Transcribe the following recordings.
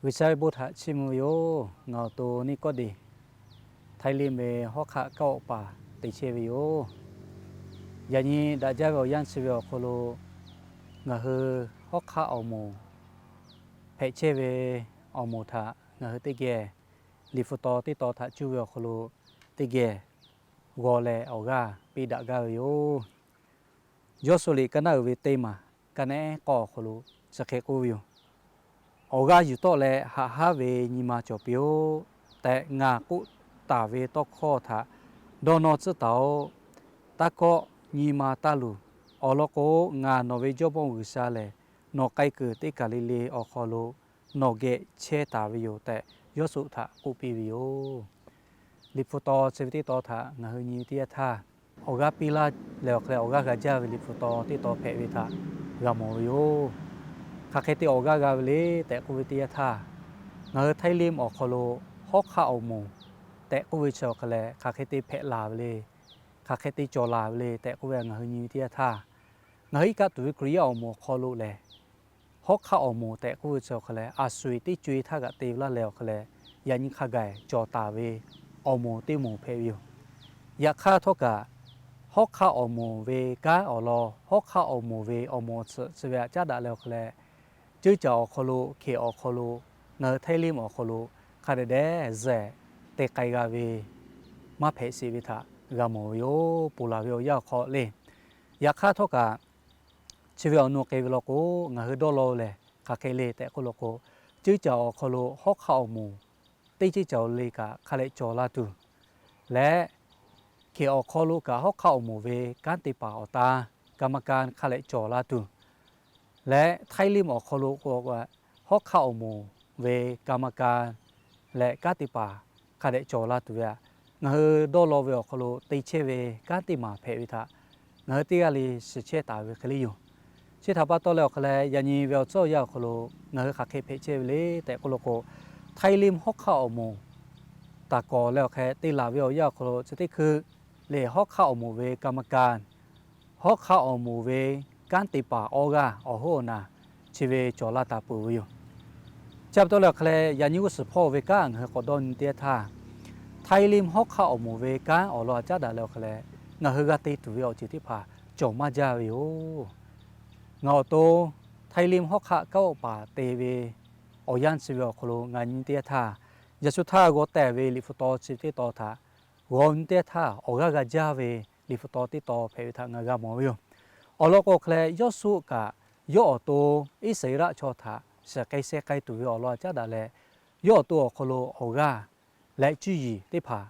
G'uiˬsha ve bon htaꞈ chiˇ mvuh ve yoˬ. Ngaˬ awˬ to Niˆkawˇdeˍ, Htaiˇ Limˇ ve hawˉ hk'aˆ kanˉ awˆ paˍ te chehˇ ve yoˬ. Yaꞈ nyi daꞈ jaˇ ve awˬ yanˇ chi ve awˬ hk'aw lo ngaˬ hui hawˉ hk'aˆ awˬ moˍ hpehꞈ chehˇ ve awˬ moˍ htaꞈ ngaˬ hui teˇ geh liꞈ hpu taw teˇ taw htaꞈ cuˇ ve awˬ hk'aw lo teˇ geh g'aw leh awˬ g'aˇ piˇ daꞈ gaˇ ve yoˬ. Yawˇsuˆ liꞈ ka naˆ uiˍ ve teˇ maˬ ka nehˉ k'awˇ awˬ hk'aw lo chi hk'e k'oˆ ve yoˬ. Awˬ g'aˇ yuˬ tawˆ leh haꞈ haˉ ve nyi ma cawˬ piˇ-oˆ tehꞈ ngaˬ k'oˆ taˍ ve tawˇ hkawˇ htaꞈ dawˇ nawˇ tcuhˉ taˍ-oꞈ. Taˇ kawˆ, nyi ma taˇ luˬ. Awˬ lawn k'o, ngaˬ nawˬ ve Jawˇmawˇ G'uiˬsha lehˬ, nawˬ k'ai kuiˬ teˇ kaˬ le le awˬ hk'aw lo nawˬ geh chehˇ taˍ ve yoˬ tehꞈ, Yawˇsuˆ htaꞈ k'oˆ piˇ ve yoˬ. Liꞈ hpu taw chi ve teˇ taw htaꞈ ngaˬ hui nyi ve teˇ yanˇ htaˇ, awˬ g'aˇ piˇ laˇ leh awˬ hk'a leh awˬ g'aˇ g'a jaˇ ve liꞈ hpu taw teˇ taw hpehꞈ ve htaꞈ g'a mawˬ ve yoˬ. Hk'aˬ hk'e te awˬ g'aˇ g'a ve le tehꞈ k'oˆ ve teˇ yanˇ htaˇ, ngaˬ hui Htaiˇ Limˇ awˬ hk'aw lo hawˉ hk'aˆ awˬ moˍ tehꞈ k'oˆ ve chi awˬ hk'a leh hk'aˬ hk'e te hpehꞈ laˬ ve le, hk'aˬ hk'e te cawˬ laˬ ve le tehꞈ k'oˆ ve ngaˬ hui nyi ve teˇ yanˇ htaˇ, ngaˬ hui iˉ kaˆ tuˬ ve Hkriꞈ yaˇ awˬ moˍ awˬ hk'aw lo lehˬ, hawˉ hk'aˆ awˬ moˍ tehꞈ k'oˆ ve chi awˬ hk'a leh, a sho eˬ teˇ co e htaˇ kaꞈ te ve laˇ leh awˬ hk'a leh, yaꞈ nyi hk'a gaˬ cawˬ taˍ ve awˬ moˍ teˇ moˍ hpehꞈ ve yoˬ. Yaꞈ hk'aˇ htawˇ kaꞈ, hawˉ hk'aˆ awˬ moˍ ve kanˉ awˬ lawn, hawˉ hk'aˆ awˬ moˍ ve awˬ moˍ awˬ tsuhꞈ chi ve htaꞈ caˉ daꞈ leh awˬ hk'a leh, ceuˇ caˬ awˬ hk'aw lo, hkeꞈ awˬ hk'aw lo ngaˬ hui Htaiˇ Limˇ awˬ hk'aw lo hk'a dehꞈ dehꞈ zehˬ te k'ai g'a ve maˇ hpehꞈ sheˍ ve htaꞈ g'a mawˬ ve yoˬ. Ponˬ laˬ ve awˬ yanˇ awˬ hk'aw le. Yaꞈ hk'aˇ htawˇ kaꞈ, chi ve awˬ nu hk'e ve law k'o, ngaˬ hui dawˇ law lehˬ hk'aˬ hk'e le tehꞈ k'oˆ law k'o, ceuˇ caˬ awˬ hk'aw lo hawˉ hk'aˆ awˬ moˍ teˇ ceuˇ caˬ le kaꞈ hk'a leh cawˬ la tuˬ leh, hkeꞈ awˬ hk'aw lo kaꞈ hawˉ hk'aˆ awˬ moˍ ve kanˉ te paˍ awˬ ta กรรมการ hk'a leh cawˬ la tuˬ leh, Htaiˇ Limˇ awˬ hk'aw lo k'o, hawˉ hk'aˆ awˬ moˍ ve กรรมการ leh kanˉ te paˍ hk'a dehꞈ cawˬ la tuˬ ve htaꞈ ngaˬ hui dawˇ law ve awˬ hk'aw lo te chehˇ ve kanˉ teˇ maˬ hpehꞈ ve htaꞈ ngaˬ hui teˇ g'aˇ le shiˍ chehˇ taˍ ve hk'e le yoˬ. Chi htaꞈ pa taw leh awˬ hk'a leh, yaꞈ nyi ve awˬ tcuhˉ awˬ yanˇ awˬ hk'aw lo ngaˬ hui hk'aˬ hk'e hpehꞈ chehˇ ve le tehꞈ k'oˆ law k'o, Htaiˇ Limˇ hawˉ hk'aˆ awˬ moˍ taˍ kawˍ leh awˬ hk'a te laˬ ve awˬ yanˇ awˬ hk'aw lo chi teˇ hkui le hawˉ hk'aˆ awˬ moˍ ve กรรมการ, hawˉ hk'aˆ awˬ moˍ ve kanˉ te paˍ awˇ g'aˇ awˬ hoˉ awˬ naˬ chi ve cawˬ la taˍ peuˬ ve yoˬ. Chi pa taw leh awˬ hk'a leh, yaꞈ nyi g'uˇ suhˍ hpawˇ ve kanˉ ngaˬ hui k'awꞈ dawˇ nyi teˇ yanˇ htaˇ, Htaiˇ Limˇ hawˉ hk'aˆ awˬ moˍ ve kanˉ awˬ lawn htaꞈ caˉ daꞈ leh awˬ hk'a leh, ngaˬ hui g'a te tuˬ ve awˬ ceuˬ teˇ hpaˍ cawˬ maˇ jaˇ ve yoˬ. Ngaˬ awˬ to Htaiˇ Limˇ hawˉ hk'aˆ kanˉ awˆ paˍ te ve awˬ yanˇ chi ve awˬ hk'aw lo ngaˬ nyi teˇ yanˇ htaˇ, yaꞈ shu htaˇ g'aw tehˬ ve liꞈ hpu taw chi teˇ taw htaꞈ g'aw nyi teˇ yanˇ htaˇ, awˬ g'aˇ g'a jaˇ ve liꞈ hpu taw teˇ taw hpehꞈ ve htaꞈ ngaˬ g'a mawˬ ve yoˬ. Awˬ lawn k'o hk'a leh, Yawˇsuˆ kaꞈ yawˇ awˬ to Iˉsaˍreˍlaˆ chaw htaꞈ shiˍ k'ai sheh k'ai tuˬ ve awˬ lawn htaꞈ caˉ daꞈ leh, yawˇ awˬ to awˬ hk'aw lo awˬ g'aˇ leh cuˇ yiˍ teˇ hpaˍ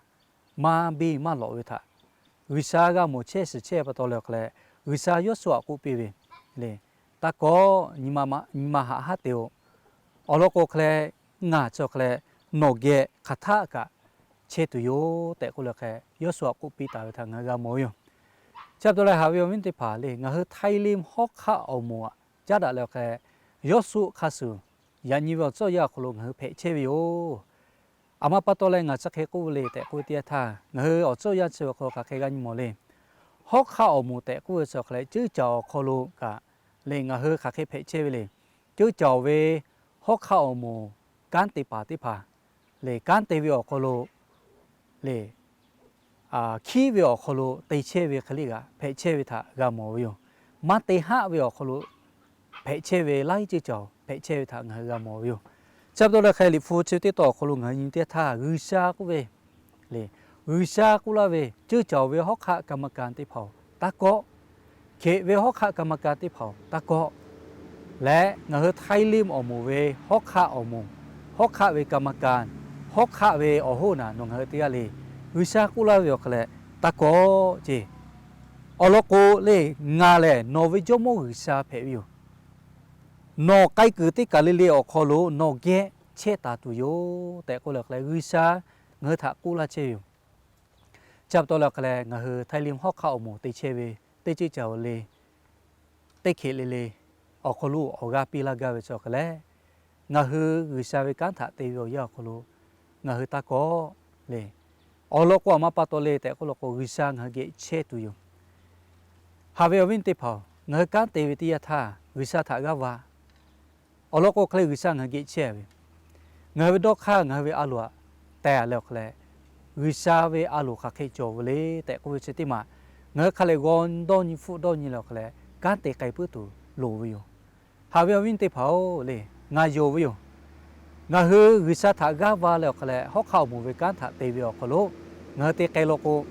maˇ biˇ maˇ lawꞈ ve htaꞈ G'uiˬsha g'a mawˬ chehˇ shiˍ chehˇ pa taw leh awˬ hk'a leh, G'uiˬsha Yawˇsuˆ htaꞈ k'oˆ piˇ ve le, Taˇ kawˆ, nyi ma haꞈ haˉ te-oˬ. Awˬ lawn k'o hk'a leh, ngaˬ chi awˬ hk'a leh nawˬ geh hk'aˬ htaˆ kaꞈ chehˇ tuˬ yoˬ tehꞈ k'oˆ leh hk'e Yawˇsuˆ htaꞈ k'oˆ piˇ taˍ ve htaꞈ ngaˬ hui g'a mawˬ ve yoˬ. Chi pa taw leh haꞈ ve awˬ viˉ teˇ hpaˍ le, ngaˬ hui Htaiˇ Limˇ hawˉ hk'aˆ awˬ moˍ htaꞈ caˉ daꞈ leh awˬ hk'a leh, Yawˇsuˆ hk'a shuˍ yaꞈ nyi ve awˬ tcuhˉ awˬ yanˇ awˬ hk'aw lo ngaˬ hui hpehꞈ chehˇ ve yoˬ. Aˬ ma pa taw leh ngaˬ chi hk'e k'oˆ ve le tehꞈ k'oˆ ve teˇ yanˇ htaˇ, ngaˬ hui awˬ tcuhˉ awˬ yanˇ chi ve awˬ hk'aw lo hk'aˬ hk'e g'a nyi mawˬ le. Hawˉ hk'aˆ awˬ moˍ tehꞈ k'oˆ ve chi awˬ hk'a leh, ceuˇ caˬ awˬ hk'aw lo kaꞈ le, ngaˬ hui hk'aˬ hk'e hpehꞈ chehˇ ve le. Ceuˇ caˬ ve hawˉ hk'aˆ awˬ moˍ kanˉ te paˍ teˇ hpaˍ le, kanˉ te ve awˬ hk'aw lo le, hkiˉ ve awˬ hk'aw lo te chehˇ ve hk'e le kaꞈ hpehꞈ chehˇ ve htaꞈ g'a mawˬ ve yoˬ. Maˇ te haˆ ve awˬ hk'aw lo hpehꞈ chehˇ ve laiˉ ceuˇ caˬ hpehꞈ chehˇ ve htaꞈ ngaˬ hui g'a mawˬ ve yoˬ. Chi pa taw leh hk'e liꞈ hpu chi teˇ taw awˬ hk'aw lo ngaˬ hui nyi teˇ htaˇ, G'uiˬsha k'oˆ ve le, G'uiˬsha k'oˆ laˇ ve, ceuˇ caˬ ve hawˉ hk'aˆ กรรมการ teˇ hpaˍ-oˬ, taˇ kawˆ. Hkeꞈ ve hawˉ hk'aˆ กรรมการ teˇ hpaˍ-oˬ, taˇ kawˆ. Leh ngaˬ hui Htaiˇ Limˇ awˬ moˍ ve hawˉ hk'aˆ awˬ moˍ, hawˉ hk'aˆ ve กรรมการ, hawˉ hk'aˆ ve awˬ hoˉ naˬ nawˬ ngaˬ hui teˇ g'aˇ le, G'uiˬsha k'oˆ laˇ ve awˬ hk'a leh, taˇ kawˆ ceˇ. Awˬ lawn k'o le, ngaˬ lehˬ nawˬ ve Jawˇmawˇ G'uiˬsha hpehꞈ ve yoˬ. Nawˬ k'ai kuiˬ teˇ kaˬ le le awˬ hk'aw lo nawˬ geh chehˇ taˍ tuˬ yoˬ tehꞈ k'oˆ leh awˬ hk'a leh, G'uiˬsha ngaˬ hui htaꞈ k'oˆ laˇ chehˇ ve yoˬ. Chi pa taw leh awˬ hk'a leh, ngaˬ hui Htaiˇ Limˇ hawˉ hk'aˆ awˬ moˍ te chehˇ ve teˇ ceuˇ caˬ le, teˇ hkeꞈ le le awˬ hk'aw lo awˬ g'aˇ piˇ laˇ gaˇ ve chi awˬ hk'a leh, ngaˬ hui G'uiˬsha ve kanˉ htaꞈ te ve awˬ yanˇ awˬ hk'aw lo ngaˬ hui taˇ kawˆ le. Awˬ lawn k'o, aˬ ma pa taw le tehꞈ k'oˆ law k'o, G'uiˬsha ngaˬ hui geh chehˇ tuˬ yoˬ. Haꞈ ve awˬ viˉ teˇ hpaˍ-oˬ, ngaˬ hui kanˉ te ve teˇ yanˇ htaˇ G'uiˬsha htaꞈ g'aˇ va. Awˬ lawn k'o hk'e le, G'uiˬsha ngaˬ hui geh chehˇ ve, ngaˬ hui ve dawˇ hk'aˇ ngaˬ hui ve a loˍ htaꞈ teh leh awˬ hk'aw leh, G'uiˬsha ve a loˍ hk'aˬ hk'e cawˬ ve le tehꞈ k'oˆ ve chi teˇ maˬ, ngaˬ hui hk'a lehˬ g'aw dawˇ nyi hpfuhˆ dawˇ nyi leh awˬ hk'aw leh kanˉ te k'ai puiˉ tuˬ loˍ ve yoˬ. Haꞈ ve awˬ viˉ teˇ hpaˍ-oˬ le, ngaˬ yonˍ ve yoˬ. Ngaˬ hui G'uiˬsha htaꞈ g'aˇ va leh awˬ hk'aw leh hawˉ hk'aˆ awˬ moˍ ve kanˉ htaꞈ te ve awˬ hk'aw lo, ngaˬ hui te k'ai law k'o,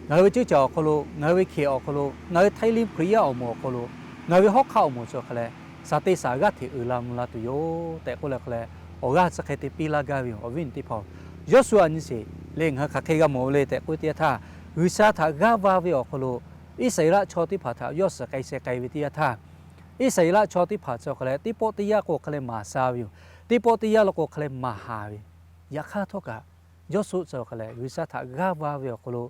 ngaˬ hui ve ceuˇ caˬ awˬ hk'aw lo, ngaˬ hui ve hkeꞈ awˬ hk'aw lo, ngaˬ hui Htaiˇ Limˇ Hkriꞈ yaˇ awˬ moˍ awˬ hk'aw lo, ngaˬ hui ve hawˉ hk'aˆ awˬ moˍ chi awˬ hk'aw leh, saˍ te saˍ g'aˇ hteꞈ uiˍ la mvuh la tuˬ yoˬ tehꞈ k'oˆ leh awˬ hk'aw leh, awˬ g'aˇ chi hk'e te piˇ laˇ gaˇ ve yoˬ. Awˬ viˉ teˇ hpaˍ-oˬ, Yawˇsuˆ aꞈ nyi sheˍ le, ngaˬ hui hk'aˬ hk'e g'a mawˬ ve le tehꞈ k'oˆ ve teˇ yanˇ htaˇ, G'uiˬsha htaꞈ g'aˇ va ve awˬ hk'aw lo Iˉsaˍreˍlaˆ chaw teˇ hpaˍ htaꞈ yawˇ suhˍ k'ai sheh k'ai ve teˇ yanˇ htaˇ, Iˉsaˍreˍlaˆ chaw teˇ hpaˍ chi awˬ hk'aw leh teˇ pawˆ teˇ yanˇ k'o hk'aˬ leh maˍ sha ve yoˬ. Teˇ pawˆ teˇ yanˇ law k'o hk'aˬ leh maˍ haˍ ve. Yaꞈ hk'aˇ htawˇ kaꞈ, Yawˇsuˆ chi awˬ hk'aw leh G'uiˬsha htaꞈ g'aˇ va ve awˬ hk'aw lo,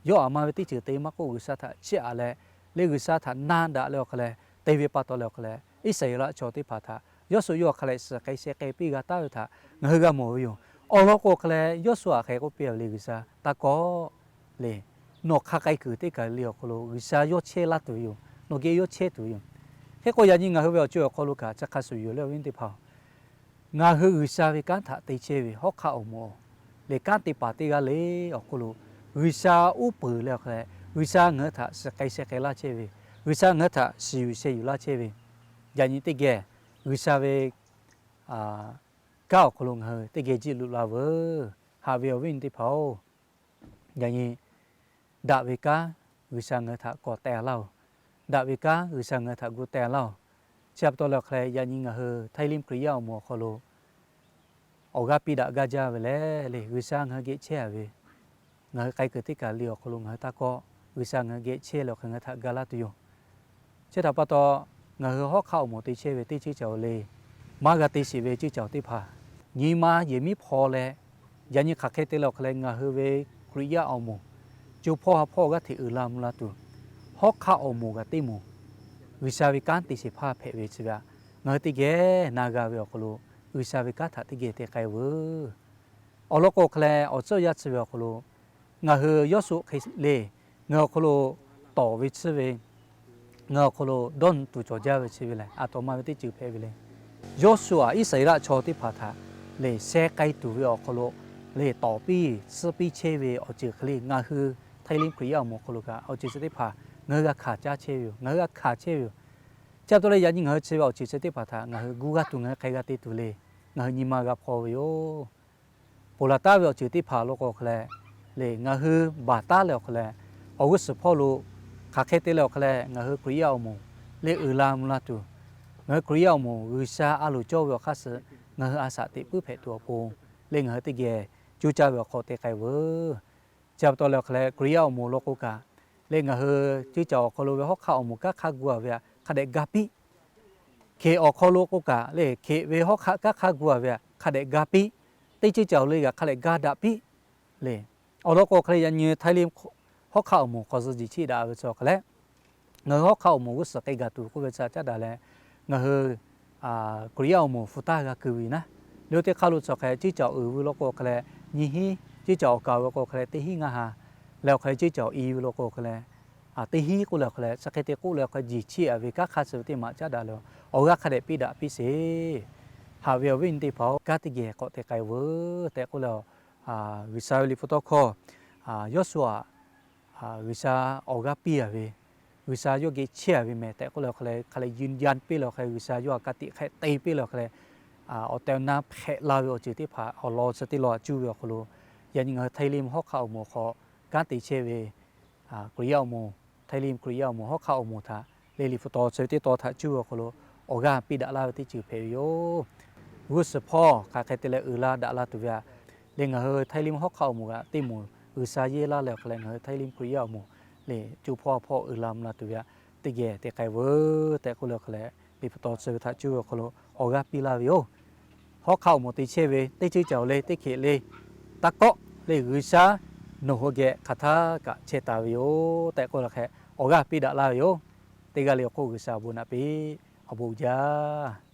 yawˇ aˬ ma ve teˇ ceuˬ te maˇ k'oˆ, G'uiˬsha htaꞈ chiˇ aꞈ leh, le G'uiˬsha htaꞈ na daꞈ leh awˬ hk'aw leh te ve pa taw leh awˬ hk'aw leh, Iˉsaˍreˍlaˆ chaw teˇ hpaˍ htaꞈ Yawˇsuˆ yawˇ hk'aˬ leh suhˍ k'ai sheh k'ai piˇ g'a taˉ ve htaꞈ ngaˬ hui g'a mawˬ ve yoˬ. Awˬ lawn k'o hk'aˬ leh Yawˇsuˆ aꞈ hk'e k'oˆ piˇ ve le, G'uiˬsha taˇ kawˆ le, nawˬ hk'a k'ai kuiˬ teˇ kaˬ le awˬ hk'aw lo G'uiˬsha yawˇ chehˇ laˇ tuˬ ve yoˬ. Nawˬ geh yawˇ chehˇ tuˬ ve yoˬ. Hk'e k'o yaꞈ nyi ngaˬ hui ve awˬ co awˬ hk'aw lo kaꞈ chi hk'a shuˍ yoˬ le, awˬ viˉ teˇ hpaˍ-oˬ. Ngaˬ hui G'uiˬsha ve kanˉ htaꞈ te chehˇ ve hawˉ hk'aˆ awˬ moˍ le, kanˉ te paˍ teˇ g'aˇ le awˬ hk'aw lo, G'uiˬsha uˉ peunˍ leh awˬ hk'aw leh G'uiˬsha ngaˬ hui htaꞈ suhˍ k'ai sheh k'ai laˇ chehˇ ve, G'uiˬsha ngaˬ hui htaꞈ shiˍ yuˬ sheh yuˬ laˇ chehˇ ve, yaꞈ nyi teˇ geh G'uiˬsha ve kanˉ awˬ hk'aw lo ngaˬ hui teˇ geh jiˆ luꞈ la veuˬ. Haꞈ ve awˬ viˉ awˬ nyi teˇ hpaˍ-oˬ, yaꞈ nyi daꞈ ve kanˉ G'uiˬsha ngaˬ hui htaꞈ kawꞈ teh laˇ-oˬ. Daꞈ ve kanˉ G'uiˬsha ngaˬ hui htaꞈ gu teh laˇ-oˬ. Chi pa taw leh awˬ hk'aˬ leh yaꞈ nyi ngaˬ hui Htaiˇ Limˇ Hkriꞈ yaˇ awˬ moˍ awˬ hk'aw lo awˬ g'aˇ piˇ daꞈ gaˇ jaˇ ve le, le G'uiˬsha ngaˬ hui geh chehˇ ve, ngaˬ hui k'ai kuiˬ teˇ kaˬ le awˬ hk'aw lo ngaˬ hui taˇ kawˆ, G'uiˬsha ngaˬ hui geh chehˇ leh awˬ hk'aw ngaˬ hui htaꞈ ga laˇ tuˬ yoˬ. Chi htaꞈ pa taw, ngaˬ hui hawˉ hk'aˆ awˬ moˍ te chehˇ ve teˇ ceuˬ cawˬ le, maˇ g'a te sheˍ ve ceuˬ cawˬ teˇ hpaˍ, nyi ma yehˬ miˉ hpaw leh, yaꞈ nyi hk'aˬ hk'e te leh awˬ hk'aˬ leh ngaˬ hui ve Hkriꞈ yaˇ awˬ moˍ co hpawˇ ha hpawˇ g'aˇ hteꞈ uiˍ la mvuh la tuˬ, hawˉ hk'aˆ awˬ moˍ kaꞈ teˇ moˍ G'uiˬsha ve kanˉ te sheˍ hpaˇ hpehꞈ ve chi ve htaꞈ ngaˬ hui teˇ geh na g'a ve awˬ hk'aw lo, G'uiˬsha ve kanˉ htaꞈ teˇ geh te k'ai veuˬ. Awˬ lawn k'o hk'aˬ leh awˬ tcuhˇ yaˇ chi ve awˬ hk'aw lo, ngaˬ hui Yawˇsuˆ hk'e le, ngaˬ hui awˬ hk'aw lo tawˍ ve chi ve, ngaˬ hui awˬ hk'aw lo dawˇ nyi tuˬ cawˬ jaˇ ve chi ve lehˬ, aˬ htoꞈ ma ve teˇ ceuˬ hpehꞈ ve le. Yawˇsuˆ aꞈ Iˉsaˍreˍlaˆ chaw teˇ hpaˍ htaꞈ lehˬ sheh k'ai tuˬ ve awˬ hk'aw lo lehˬ tawˍ piˇ tsuhˇ piˇ chehˇ ve awˬ ceuˬ hk'e le, ngaˬ hui Htaiˇ Limˇ Hkriꞈ yaˇ awˬ moˍ awˬ hk'aw lo kaꞈ awˬ ceuˬ chi teˇ hpaˍ ngaˬ hui g'a hkanˍ caˇ chehˇ ve yoˬ. Ngaˬ hui g'a hkanˍ chehˇ ve yoˬ. Chi pa taw leh yaꞈ nyi ngaˬ hui chi ve awˬ ceuˬ chi teˇ hpaˍ htaꞈ ngaˬ hui gu g'a tuˬ ngaˬ hui k'ai g'a te tuˬ le, ngaˬ hui nyi ma g'a hpaw ve yoˬ. Ponˬ laˬ taˉ ve awˬ ceuˬ teˇ hpaˍ law k'o hk'aˬ leh, le ngaˬ hui baˬ taˉ leh awˬ hk'aˬ leh, awˬ g'uˇ suhˍ hpawˇ lo hk'aˬ hk'e te leh awˬ hk'aˬ leh ngaˬ hui Hkriꞈ yaˇ awˬ moˍ le uiˍ la mvuh la tuˬ, ngaˬ hui Hkriꞈ yaˇ awˬ moˍ G'uiˬsha a loˍ cawˇ ve awˬ hk'aˇ suh ngaˬ hui a shaꞈ teꞈ puiˉ hpehꞈ tuˬ awˬ pon, le ngaˬ hui teˇ geh coˇ caˇ ve awˬ hk'aw te k'ai veuˬ. Chi pa taw leh awˬ hk'aˬ leh Hkriꞈ yaˇ awˬ moˍ law k'o kaꞈ, le ngaˬ hui ceuˇ caˬ awˬ hk'aw lo ve hawˉ hk'aˆ awˬ moˍ kanˉ hk'a gu-a ve htaꞈ hk'a dehꞈ ga piˇ. Hkeꞈ awˬ hk'aw lo k'o kaꞈ le, hkeꞈ ve hawˉ hk'aˆ kanˉ hk'a gu-a ve htaꞈ hk'a dehꞈ ga piˇ. Teˇ ceuˇ caˬ le kaꞈ hk'a dehꞈ ga daꞈ piˇ le. Awˬ lawn k'o hk'aˬ leh yaꞈ nyi Htaiˇ Limˇ hawˉ hk'aˆ awˬ moˍ hk'aw zuhꞈ jiˬ chiˇ daꞈ ve chi awˬ hk'aˬ leh, ngaˬ hui hawˉ hk'aˆ awˬ moˍ g'uˇ suhˍ k'ai gaˬ tuˬ k'oˆ ve chi caˉ daꞈ leh, ngaˬ hui Hkriꞈ yaˇ awˬ moˍ hpu taˇ g'a keu ve naˉ, le oˇ teˇ hk'aˇ lo chi awˬ hk'aˬ leh ceuˇ caˬ uiˍ ve law k'o hk'aˬ leh nyiˇ hinˉ, ceuˇ caˬ awˬ kaˍ ve k'o hk'aˬ leh teˇ hinˉ ngaˇ ha, leh awˬ hk'aˬ leh ceuˇ caˬ i ve law k'o hk'aˬ leh teˇ hinˉ k'oˆ leh awˬ hk'aˬ leh chi hk'e te k'oˆ leh awˬ hk'aˬ leh jiˬ chiˇ aꞈ ve kanˉ hk'aˇ chi ve teˇ maˬ caˉ daꞈ leh, awˬ g'aˇ hk'a dehꞈ piˇ daꞈ piˇ sheˍ. Haꞈ ve awˬ viˉ awˬ nyi teˇ hpaˍ-oˬ, kanˉ teˇ geh k'awꞈ te k'ai veuˬ tehꞈ k'oˆ leh, G'uiˬsha ve liꞈ hpu tawˇ hkawˇ Yawˇsuˆ aꞈ G'uiˬsha awˬ g'aˇ piˇ-a ve, G'uiˬsha yawˇ geh chehˇ-a ve mehˍ tehꞈ k'oˆ leh awˬ hk'aˬ leh, hk'aˬ leh yuˬ yanˇ piˇ leh awˬ hk'aˬ leh G'uiˬsha yawˇ htaꞈ ka tiꞈ hk'e te piˇ leh awˬ hk'aˬ leh, awˬ tehˬ awˬ na hpehꞈ la ve awˬ ceuˬ teˇ hpaˍ awˬ lawn chi teˇ lawn cuˇ ve awˬ hk'aw lo, yaꞈ nyi ngaˬ hui Htaiˇ Limˇ hawˉ hk'aˆ awˬ moˍ hk'aw kanˉ te chehˇ ve Hkriꞈ yaˇ awˬ moˍ, Htaiˇ Limˇ Hkriꞈ yaˇ awˬ moˍ hawˉ hk'aˆ awˬ moˍ htaꞈ le liꞈ hpu taw chi ve teˇ taw htaꞈ cuˇ ve awˬ hk'aw lo awˬ g'aˇ piˇ daꞈ laˇ ve teˇ ceuˬ hpehꞈ ve yoˬ. G'uˇ suhˍ hpawˇ hk'aˬ hk'e te leh uiˍ la daꞈ la tuˬ ve htaꞈ le ngaˬ hui Htaiˇ Limˇ hawˉ hk'aˆ awˬ moˍ g'aꞈ teˇ moˍ G'uiˬsha yehˇ laˇ leh awˬ hk'aˬ leh ngaˬ hui Htaiˇ Limˇ Hkriꞈ yaˇ awˬ moˍ le co hpawˇ hpawˇ uiˍ la mvuh la tuˬ ve htaꞈ teˇ geh te k'ai veuˬ tehꞈ k'oˆ leh awˬ hk'aˬ leh, liꞈ hpu taw chi ve htaꞈ cuˇ ve awˬ hk'aw lo awˬ g'aˇ piˇ laˇ ve yoˬ. Hawˉ hk'aˆ awˬ moˍ te chehˇ ve teˇ ceuˇ caˬ le teˇ hkeꞈ le, taˇ kawˆ le, G'uiˬsha nawˬ hui geh hk'aˬ htaˇ kaꞈ chehˇ taˍ ve yoˬ tehꞈ k'oˆ leh awˬ g'aˇ piˇ daꞈ laˇ ve yoˬ. Teˇ g'aˇ le awˬ hk'oˆ G'uiˬsha awˬ bon naꞈ piˇ. Awˬ bon uiˍ jaˇ.